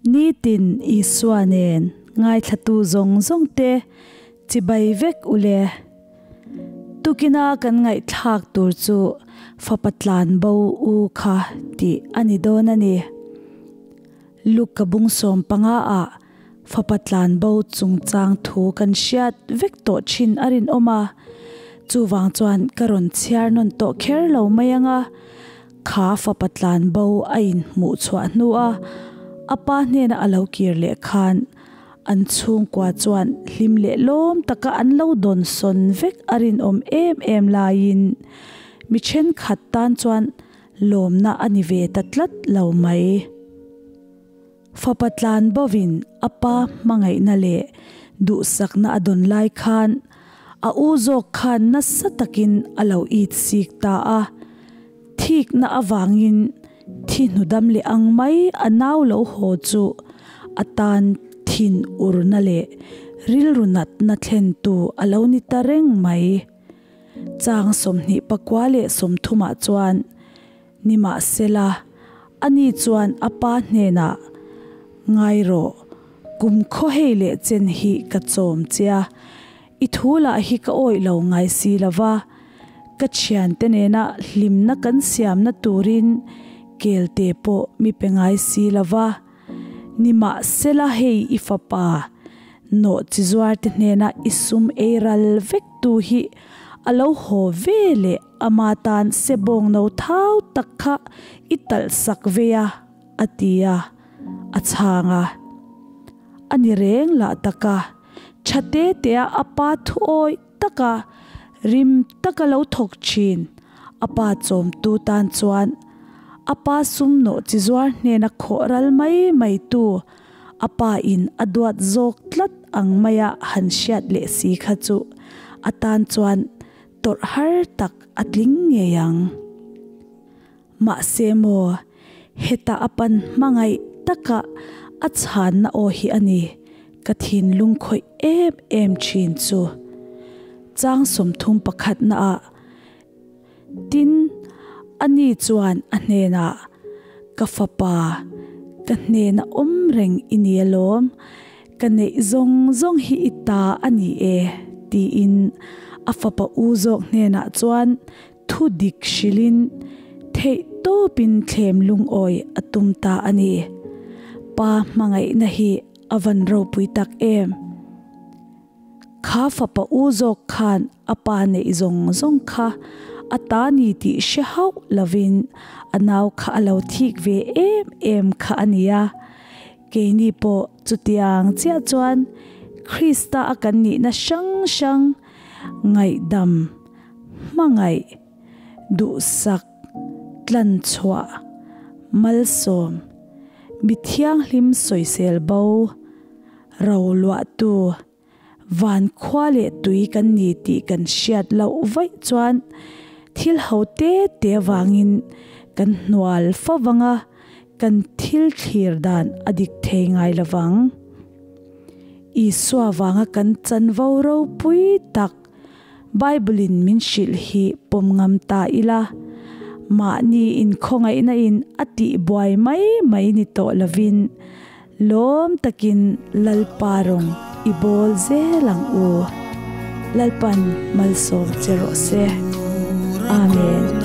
Nitin Isua nen ngaithlatu zawng zawng te chibai vek ule. Tukina kan ngaihthlak tur chu fapa tlan bo u kha tih a ni dawn a ni. Luka bung 15 ah fapa tlan bo chungchang thu kan hriat vek tawh thin a rinawm a, chuvang chuan ka rawn chhiar nawn tawh kher lo mai ang a, kha fapa tlan bo a inhmuh chhuah hnua a pa hnena a lo kir leh khan an chhungkua chuan hlim leh lawm taka an lo dawnsawn vek a rinawm em em laiin mi thenkhat tan chuan lawmna a ni ve ta tlat lo mai. Fapa tlan bovin a pa hmangaihna leh duhsakna a dawn lai khan a u zawk khan nasa takin a lo it sik ta a. Thikna avangin thi hnudam leh ang mai a nau lo haw chu a tan thin urna leh rilru natna thlentu a lo ni ta reng mai. Chang 29 leh 30 ah chuan nimahsela ani chuan a pa hnenah ngai rawh kum khaw hei leh chen hi ka chawm che a, i thu lah hi ka awih lo ngai si lova, ka thiante nena hlimna kan siamna turin kelte pawh mi pe ngai si lova, nimahsela hei i fapa nawh chi zuarte hnena i sum ei ral vek tu hi a lo haw ve leh ama tan sebawng no thau tak kha i talh sak ve a, a ti a, a chhang a. A ni reng lah taka tha te te a a pa thu awih taka rim taka lo thawk thin a pa chawmtu tan chuan a pa sum nawh chi zuar hnena khawh ral mai mai tu a pa in a duat zawk tlat ang maia han hriat leh si kha chu a tan chuan tawrh har tak a tling ngei ang. Mahse maw, heta a pan hmangaih taka a chhanna aw hi a ni ka thinlung khawih em em thin chu. Chang 31 naah tin ani chuan a hnenah ka fapa ka hnena awm reng i ni alawm, ka neih zawng zawng hi i ta a ni e tiin a fapa u zawk hnenah chuan thu dik hrilhin theih tawpin thlem lungawi a tum ta a ni. Pa hmangaihna hi a van ropui tak em. Kha fapa u zawk khan a pa neih zawng zawng kha a ta ni tih hre hauh lovin a nau kha a lo thik ve em em kha a ni a. Keini pawh chutiang chiah chuan Krista a kan nihna hrang hrang ngaihdam, hmangaih, duhsak, tlanchhuah, malsawm, mi thianghlim sawisel bo, ro luahtu, van khua leh tui kan ni tih kan hriat loh vaih chuan thil ho te te vangin kan hnual fo vanga kan thil thlir dan a dik thei ngai lovang. Isua wanga kan chanvo ropui tak Bible in min hrilh hi pawm ngam ta ila, mahni in khawngaihna in a tih buai mai mai ni tawh lovin lawm takin Lalpa rawng i bawl zel ang u. Lalpan malsawm che rawh se. Amen.